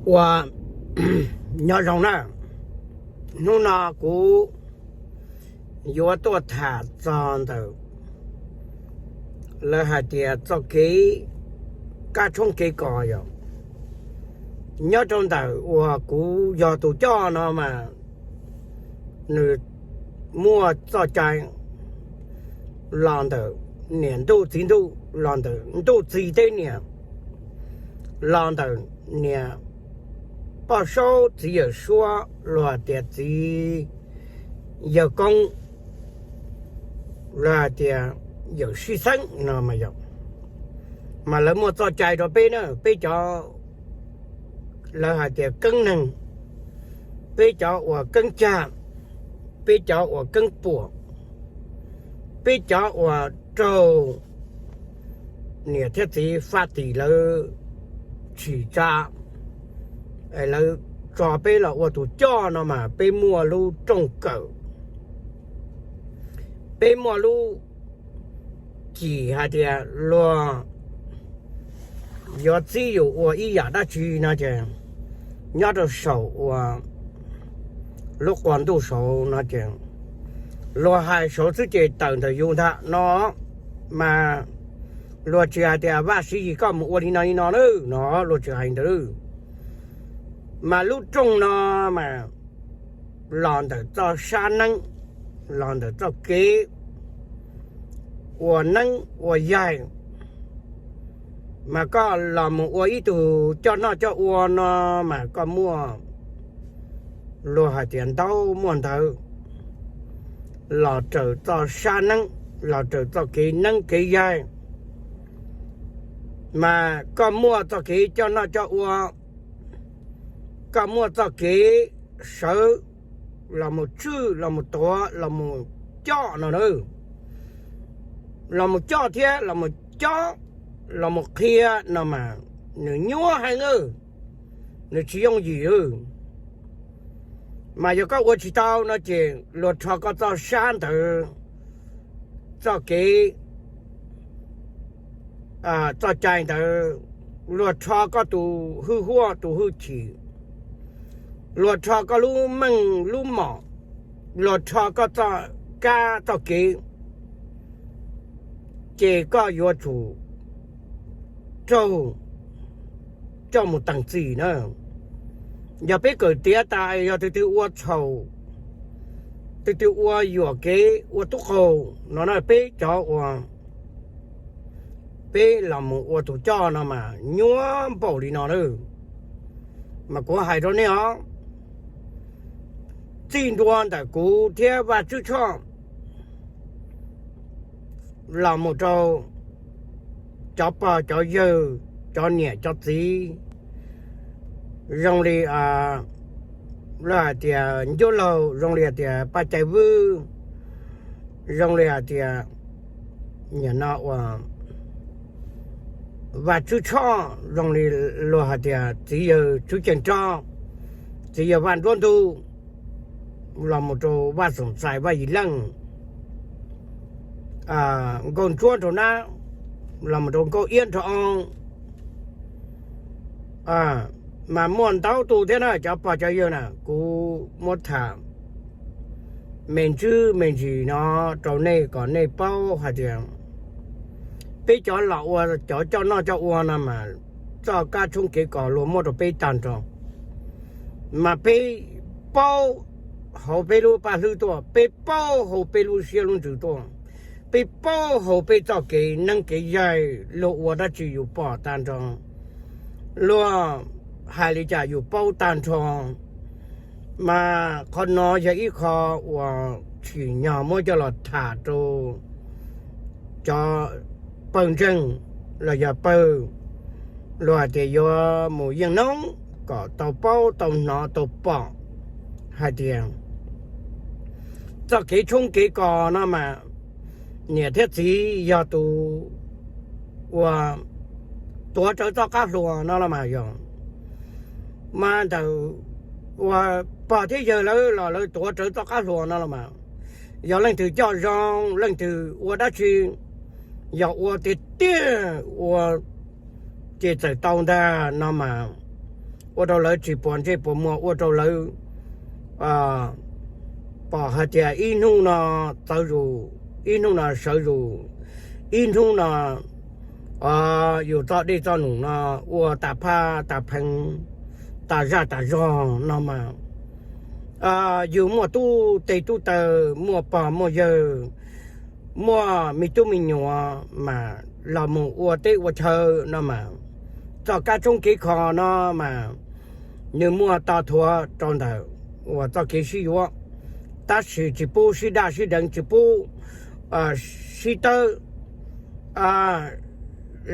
Ua nyob zoo na, hnub no kuv yuav tuaj tham txog ntawm lawv hais tias txoj kev kab tshoob kev kos yom. Nyob rau ntawm uas kuv yog tus coj no mas nws muaj txoj cai los ntawm niam ntuj txiv ntuj, los ntawm ntuj txiv teb niam, los ntawm niam poj saub txiv yawm suab, luag hais tias txiv yawg koob, luag hais tias yawm sib xeeb no mas yog, mas lawv muaj txoj cai rau peb na, peb cov lawv hais tias keeb neeg, peb cov uas keeb cag, peb cov uas keeb puam, peb cov uas raug niam thiab txiv faj tim lawv tsim tsa, lawv tso peb los ua tus coj no mas peb muaj lub rooj kawm, peb muaj lub cim hais tias luag yuav txib yus ua ib yam dab tsi no ces nyob rau saum uas lub quas ntuj saud no ces luag hais saud xwb ces tawm ntawm yus ntag no, mas luag tsis hais tias Vaj Siv Yis koj mus ua li no li no na no, luag tsis hais ntawd. Mas lub rooj no mas los ntawm txoj sab neeb, los ntawm txoj kev ua neeb ua yaig, mas koj los mus ua ib tug coj noj coj ua no mas koj muaj, luag hais tias ntaub muaj ntawv, los raws txoj sab neeb, los raws txoj kev neeb kev yaig, mas koj muaj txoj kev coj noj coj ua, koj muaj txoj kev sawv los mus tswj los mus tuav los mus coj no na, los mus coj thiab los mus cob, los mus qhia no mas nws nyuaj heev, nws tsis yooj yim. Mas yog koj ua tsis tau no ces luag rho koj txoj sab ntawd, txoj kev, txoj cai ntawd, luag rho koj tus hwj huaj tus hwj chim, luag rho koj lub meej lub mom, luag rho koj txoj kab txoj kev, ces koj yuav tsum raug coj mus teem txim na. Yog peb kawm tiav tas yog tus twg ua txhaum, tus twg ua yuam kev ua tub qaug no na, peb cov uas peb los mus ua tus coj no mas nyuaj npaum li no na. Mas kuv hais rau nej os, txij ntua ntawm kuv thiab Vaj Tswb Tshoj los mus rau cov pog cov yawg, cov niam cov txiv, zoo li lawv hais tias Ncuab Laug, zoo li hais tias Paj Cai Vwj, zoo li hais tias nim no uas Vaj Tswb Tshoj, zoo li luag hais tias txiv yawg Tswb Ceej Roj, txiv yawg Vaj Nruab Ntug, los mus rau Vaj Xoom Txais Vaj Yim Leej, Nkauj Ntsuab Nraug Nab, los mus rau Nkauj Iab Nraug Oo, mas muaj ntau tus thiab na cov pog cov yawg na. Kuv muab tham me ntsis me ntsis no rau nej kom nej paub hais tias peb cov los ua cov coj noj coj ua no mas txoj kab tshoob kev kos luag muab rau peb tag nrho, mas peb paub hauv peb lub paj hlwb tuaj, peb paub hauv peb lub siab lub ntsws tuaj, peb paub hauv peb txoj kev neeb kev yaig, luag ua dab tsi yus pom tag nrho, luag hais li cas yus paub tag nrho. Mas qhov no yog ib qho uas tsim nyog muab coj los tham rau cov pawg ntseeg los yog pawg, luag hais tias yuav mus yeej noob kom tau paub tau hnov tau pom hais tias txoj kev tshoob kev kos no mas niam thiab txiv yog tus uas tuav rawv txoj qab hluas no los mas yog, mas ntawm uas pog thiab yawg lawv los lawv tuav rawv txoj qab hluas no los mas, yog leej twg coj zoo leej twg ua dab tsi, yog ua tiag tiag ua ces txawm tau ntag no mas ua rau lawv tsis puas ntsej puas muag, ua rau lawv pom hais tias ib hnub no txawv zus, ib hnub no sawv zus, ib hnub no yus txoj dej txoj num no ua tas phaj tas pheev, tas zaj tas zog no mas, yus muaj tub tej tub taw, muaj pog muaj yawg, muaj me tub me nyuam mas los mus ua teb ua chaw no mas, txoj kab tshoob kev kho no mas nws muaj to thuav rau ntawm uas txoj kev sib yuav, tab sis tsis pub sib daj sib deev, tsis pub sib tawb,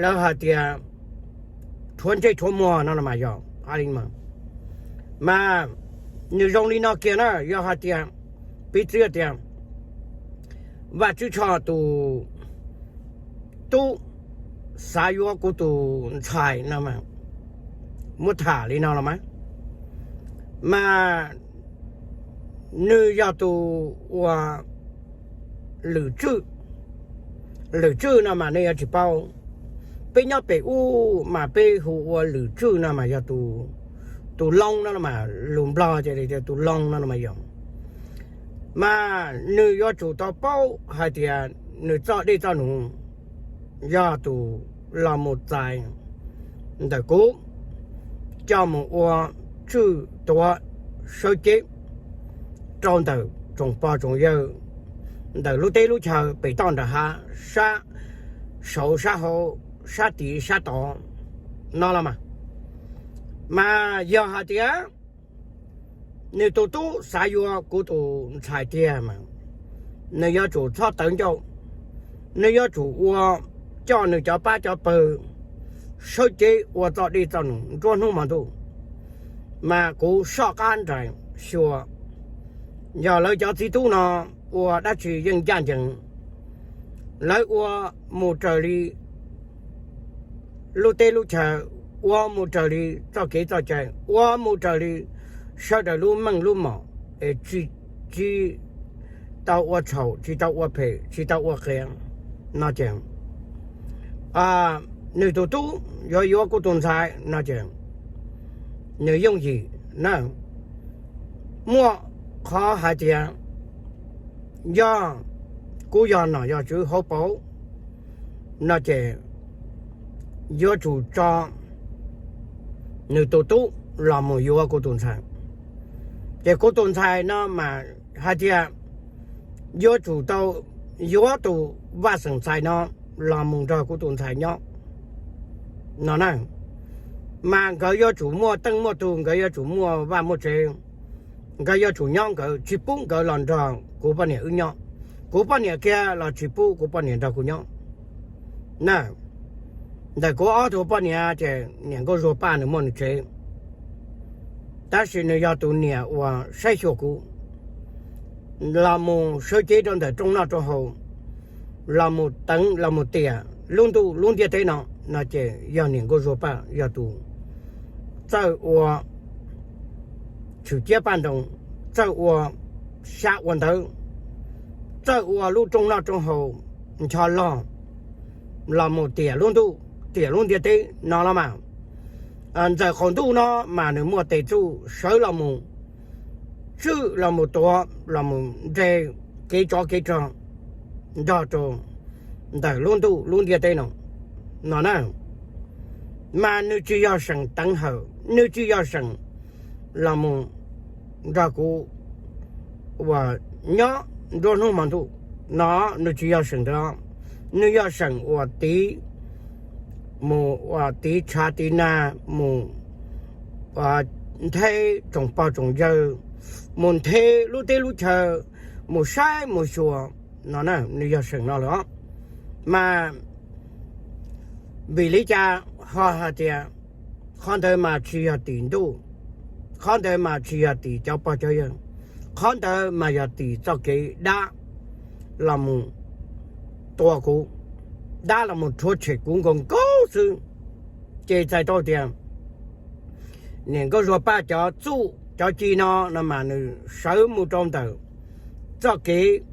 lawv hais tias rhuav ntsej rhuav muag no los mas yog, mas nws zoo li no kiag na. Yog hais tias, piv txwv tias Vaj Tswv Tshoj tus tub xav yuav kuv tus ntxhais no, muab tham li no los mas, mas nws yog tus ua lwm tswj. Lwm tswj no mas nej yuav tsis paub, peb nyob pem ub mas peb hu ua lwm tswj no mas yog tus loo no mas, lus Nplog ces tus loo no mas yog, mas nws yuav tsum tau paub hais tias nws txoj dej txoj num yog tus los mus txais ntawm kuv coj mus ua tswj tuav sawb cev rau ntawm tsoom pog tsoom yawg ntawm lub teb lub chaw pem toj nram hav, sab saud sab hauv, sab tid sab tod no los mas, mas yog hais tias nws tus tub xav yuav kuv tus ntxhais tiag mas nws yuav tsum txhob tawv ncauj, nws yuav tsum ua, coj nws cov pab cov pawg sawb cev ua txoj dej txoj num nruab hnub hmo ntuj, mas kuv soj qab nraim xyuas. Yog lawv cov txiv tub no ua dab tsi yeej ncaj ncees, lawv ua mus raws li lub teb lub chaw, ua mus raws li txoj kev txoj cai, ua mus raws li sawv daws lub meej lub mom, es tsis, tsis tau ua txhaum, tsis tau ua phem, tsis tau ua qias no ces nws tus tub yuav yuav kuv tus ntxhais no ces nws yooj yim na. Muaj qhov hais tias yog kuv yog nom yog tswv hauv paus no ces yuav tsum tso nws tus tub los mus yuav kuv tus ntxhais. Ces kuv tus ntxhais no mas hais tias yuav tsum tau yuav tus vaj xeem ntxhais no los mus nrog kuv tus ntxhais nyob no na. Mas nkawd yuav tsum muaj teej muaj tug, nkawd yuav tsum muaj vaj muaj tsev, nkawd yuav tsum nyob nkawd, tsis pub nkawd los nrog kuv poj niam wb nyob. Kuv poj niam kiag los tsis pub kuv poj niam nrog kuv nyob na. Ntawm kuv ob tug poj niam ces niam Nkauj Zuag Paj nws muaj nws tsev, tab sis nws yog tus niam uas saib xyuas kuv, los mus sawv cev rau ntawm rooj noj rooj haus, los mus teev los mus tiam lub ntuj lub ntiaj teb no, no ces yog niam Nkauj Zuag Paj yog tus txawj ua tshwm ciab paj ntoos, txawj ua xyab ua ntawv, txawj ua lub rooj noj rooj haus ncho log, los mus tiam lub ntuj tiam lub ntiaj teb no los mas. Ntxawm qaum ntuj no mas nws muaj tes txuj sawv los mus tswj los mus tuav los mus nres kev tsov kev rog nrog rau ntawm lub ntuj lub ntiaj teb no, no na. Mas nws tsis yog seem teev hawm, nws tsis yog seem los mus nrog kuv uas nyob nruab hnub hmo ntuj no, nws tsis yog seem ntawd. Nws yog seem uas tiv, mus uas tiv tshav tiv nag, mus nthe tsoom pog tsoom yawg, mus nthe lub teb lub chaw, mus saib mus xyuas no na, nws yog seem no lawm. Mas vim li cas ho hais tias qhov ntawd mas tsis yog tim ntuj, qhov ntawd mas tsis yog tim cov pog cov yawg, qhov ntawd mas yog tim txoj kev dab los mus tua kuv, dab los mus rhuav tshem kuv nkaus nkaus xwb. Ces txhais tau tias niam Nkauj Zuag Paj cov txuj cov ci no no mas nws sawv mus rau ntawm txoj kev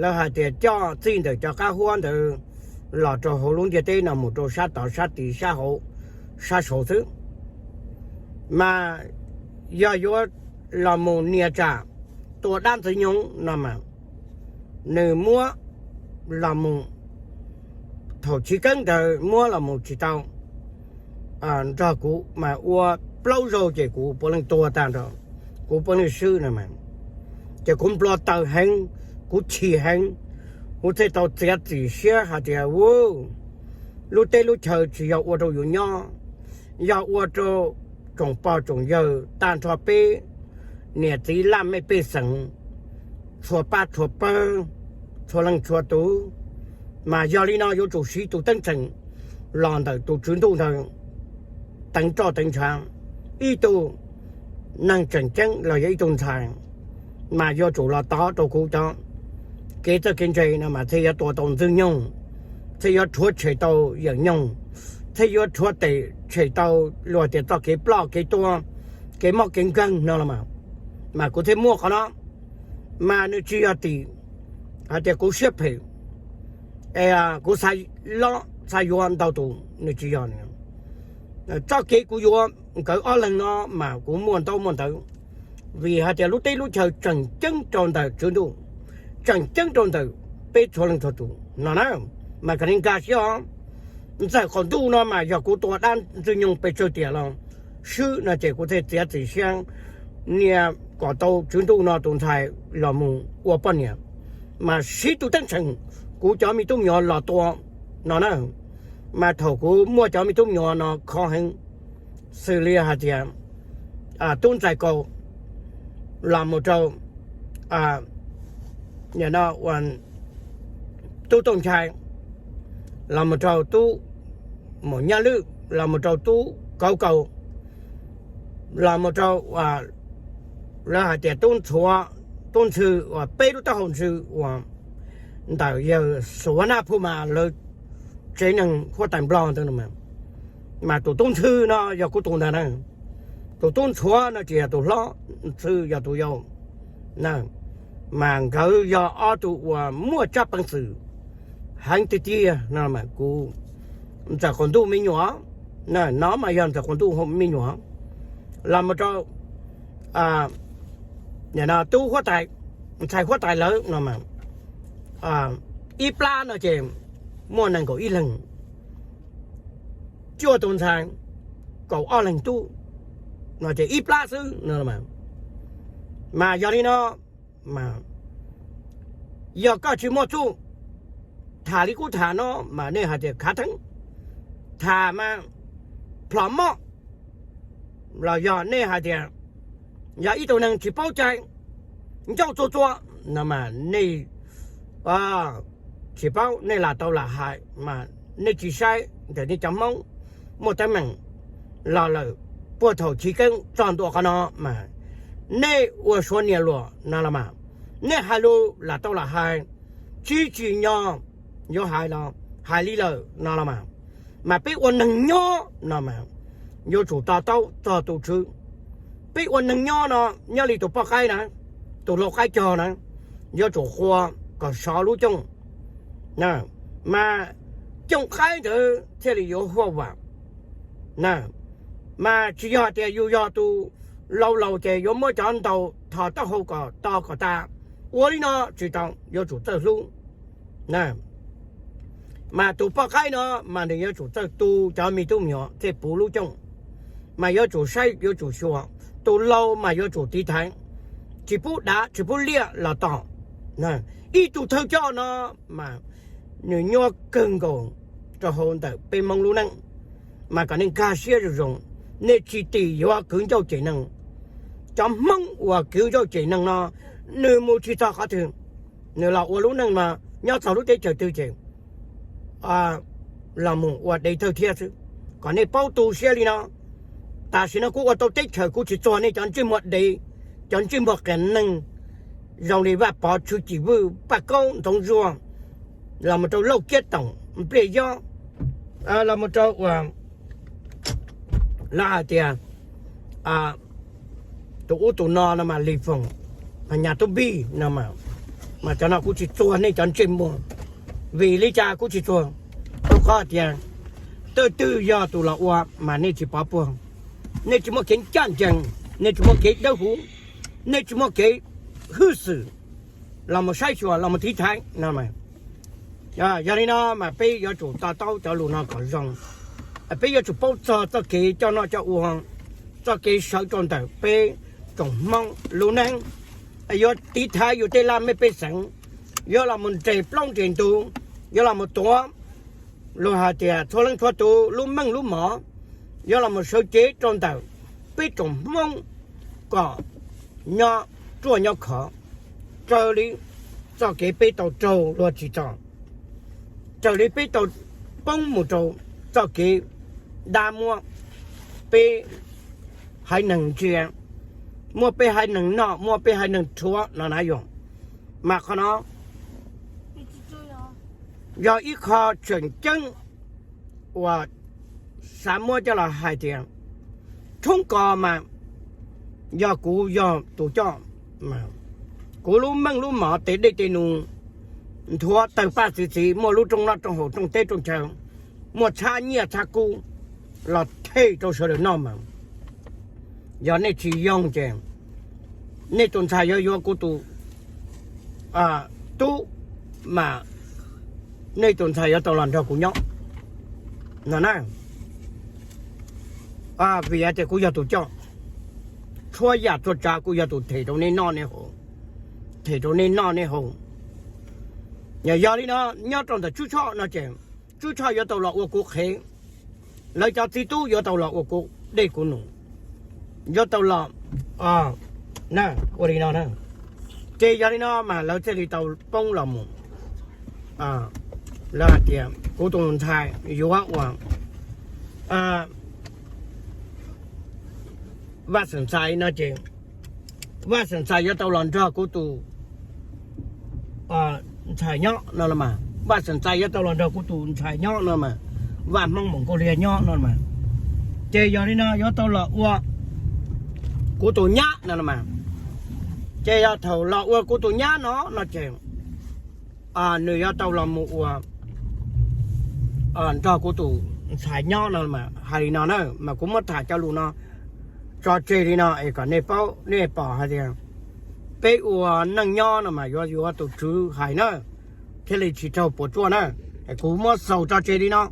lawv hais tias coj txij ntawm cov qab huab ntawd los rau hauv lub ntiaj teb no mus rau sab tod sab tid sab hauv sab saud xwb. Mas yog yuav los mus nias tsam tua dab ntxwg nyoog no mas nws muab los mus, thaum chiv keeb ntawd muab los mus tsis tau nrog kuv mas ua plaub zaug ces kuv puav leej tuag tag nrho, kuv puav leej swb no mas. Ces kuv npau taws heev, kuv chim heev, kuv thiaj tau txiav txim siab hais tias, u, lub teb lub chaw tsis yog ua rau yus nyob, yog ua rau tsoom pog tsoom yawg tag nrho peb niam txiv laj mej pej xeem, txhua pab txhua pawg, txhua leej txhua tus. Mas yog li no yuav tsum siv tus teeb tseem los ntawm tus tswv ntuj ntawd teev roj teev ntshav, ib tug neeg tseem ceeb los yog ib tug ntxhais, mas yuav tsum los tov rau kuv cov kev txawj kev ntse no mas thiaj yuav tua tau ntxwg nyoog, thiaj yuav rhuav tshem tau yawm nyoog, thiaj yuav rhuav tshem tau luag tias txoj kev ploj kev tuag, kev mob kev nkeeg no los mas. Mas kuv thiaj muaj qhov no, mas nws tsis yog tim hais tias kuv siab phem, kuv xav lob xav yuav ntau tus, nws tsis yog. Txoj kev kuv yuav nkawd ob leeg no mas kuv muaj ntaub muaj ntawv, vim hais tias lub teb lub chaw tseem ceeb rau ntawm tswv ntuj, tseem ceeb rau ntawm peb txhua leej txhua tus no na. Mas kom nej nkag siab os, ntxawm qaum ntuj no mas yog kuv tua dab ntxwg nyoog pes tsawg tiam los swb no ces kuv thiaj txiav txim siab nias kom tau tswv ntuj no tus ntxhais los mus ua poj niam, mas siv tus teeb tseem kuv cov me tub me nyuam los tua no na. Mas thaum kuv muaj cov me tub me nyuam no khov heev, xws li hais tias tub ntxais kaus los mus rau tub tooj nchai, los mus rau tub mus nyab lwj, los mus rau tub kauv kaus, los mus rau lawv hais tias tub ntxhw, uas peb lub taub hau ntxhw uas ntawm yawg Suav Naj Phu mas lawv tsev neeg huab tais Nplog ntawd, mas tus tub ntxhw no yog kuv tus ntag na. Tus tub ntxhuav no ces yog tus hlob, ntxhw yog tus yau. Mas nkawd yog ob tug uas muaj tsab peev xwm heev tiag tiag no mas kuv ntxawm qaum ntuj me nyuam, no mas yog ntxawm qaum ntuj me nyuam, los mus rau tub huab tais, ntxhais huab tais lawv no mas ib plab no ces muaj nees nkaum ib leeg, cuaj tus ntxhais, kaum ob leeg tub, no ces ib plab xwb no. Mas yog li no, yog koj tsis muaj txuj tham li kuv tham no mas nej hais tias khav theeb, tham mas plhom mob, los yog nej hais tias yog ib tug neeg tsis paub cai, ncauj txuag txuag no mas nej tsis paub, nej lam tau lam hais mas nej tsis saib ntawm nej cov Hmoob muaj teeb meem los lawm puag thaum chiv keeb txog ntua qhov no mas nej ua Suav niam luam no los mas, nej hais lus lam tau lam hais, tsis tsim nyog yuav hais los hais li lawm no los mas. Mas peb ua neeg nyob no mas yuav tsum to taub txog tus tswv. Peb ua neeg nyob no, nyob li tus poj qaib na, tus lau qaib cog na, yuav tsum qua kom sov lub cooj, mas cooj qaib ntawd thiaj li yuav huaj vam. Mas tsis yog tias yus yog tus laus laus ces yuav muab cov ntaus thos taub hau kom to kom tas. Ua li no tsis tau, yuav tsum txawj hlub. Mas tus poj qaib no mas nws yuav tsum txawj tu cov me tub me nyuam thiaj puv lub cooj. Mas yuav tsum saib yuav tsum xyuas, tus laus mas yuav tsum tiv thaiv, tsis pub dav tsis pub liaj los tom. Ib tug thawj coj no mas nws nyuaj kawg nkaus rau hauv ntawm peb Hmoob lub neej. Mas kom nej nkag siab zoo zoo, nej tsis tim yuav kwv ncauj cem neeg. Cov Hmoob uas kwv ncauj cem neeg no, nws mus tsis txog qhov twg, nws los ua lub neej no nyob txog lub teb chaws twg ces los mus ua dev thawj thiab xwb. Kom nej paub tu siab li no, tam sim no kuv ua tau teb chaws kuv tsis txuag nej cov ntsej muag dev, cov ntsej muag qias neeg, zoo li Vaj Pov, Tswv Cim Vwj, Paj Kaub, Ntxoov Zuag, los mus rau Lauj Kiab Toom, Npliaj Yob, los mus rau uas lawv hais tias tus ub tus no no mas Lis Foom, mas nyas tub npij no mas, mas cov no kuv tsis txuag nej cov ntsej muag. Vim li cas kuv tsis txuag? Rau qhov tias twj twg yog tus los ua mas nej tsis pov puag. nej tsis muaj kev ncaj ncees, nej tsis muaj kev dawb huv, nej tsis muaj kev hwj xwm los mus saib xyuas los mus tiv thaiv no. Yog li no mas peb yuav tsum to taub cov lus no kom zoo. Peb yuav tsum paub txog txoj kev coj noj coj ua, txoj kev sawv rau ntawm peb tsoom Hmoob lub neej. Yuav tiv thaiv yus tej laj mej pej xeem, yuav los mus nres plaub nres ntug, yuav los mus tuav luag hais tias txhua leej txhua tus lub meej lub mov, yuav los mus sawv cev rau ntawm peb tsoom Hmoob kom nyob ruaj nyob khov, raws li txoj kev peb tau raug luag tsim txom, raws li peb tau poob mus rau txoj kev dab muab peb haiv neeg ntsia, muab peb haiv neeg noj, muab peb haiv neeg rhuav no na yom. Mas qhov no yog ib qho tseem ceeb uas xav muab coj los hais tias thoob kos mas yog kuv yog tus coj, kuv lub meej lub mov tes dej tes num nthuav tawg paj txi txiv, muaj lub rooj noj rooj haus rooj teb rooj chaw, muaj txhab nyiaj txhab kub los them rau sawv daws noj mas yog nej tsis yoo ces nej tus ntxhais yuav yuav kuv tus tub mas nej tus ntxhais yuav tau los nrog kuv nyob no na. Vim tias kuv yog tus coj, txhua yam txhua tsav kuv yog tus them rau nej noj nej haus, them rau nej noj nej haus. Yog li no, nyob rau ntawm Tswb Tshoj no ces Tswb Tshoj yuav tau los ua kuv qhev, lawv cov txiv tub yuav tau los ua kuv dej kuv num, yuav tau los ua li no na. Ces yog li no mas lawv thiaj li tau poob los mus, lawv hais tias kuv tus ntxhais yuav ua Vaj Xeem Ntxhais no ces Vaj Xeem Ntxhais yuav tau los nrog kuv tus ntxhais nyob no los mas, Vaj Xeem Ntxhais yuav tau los nrog kuv tus ntxhais nyob no mas, Vaj Hmoob Moos Kuj Liag nyob no mas. Ces yog li no yuav tau los ua kuv tus nyab no los mas. Ces yog thaum los ua kuv tus nyab no no ces nws yuav tau los mus ua nrog kuv tus ntxhais nyob no mas. Hais li no na mas kuv muab tham cov lus no tso tseg li no es kom nej paub nej pom hais tias peb ua neej nyob no mas yuav yuav tus tswv hais na, thiaj li tsis raug puas tsuaj na. Kuv muab xaus tso tseg li no.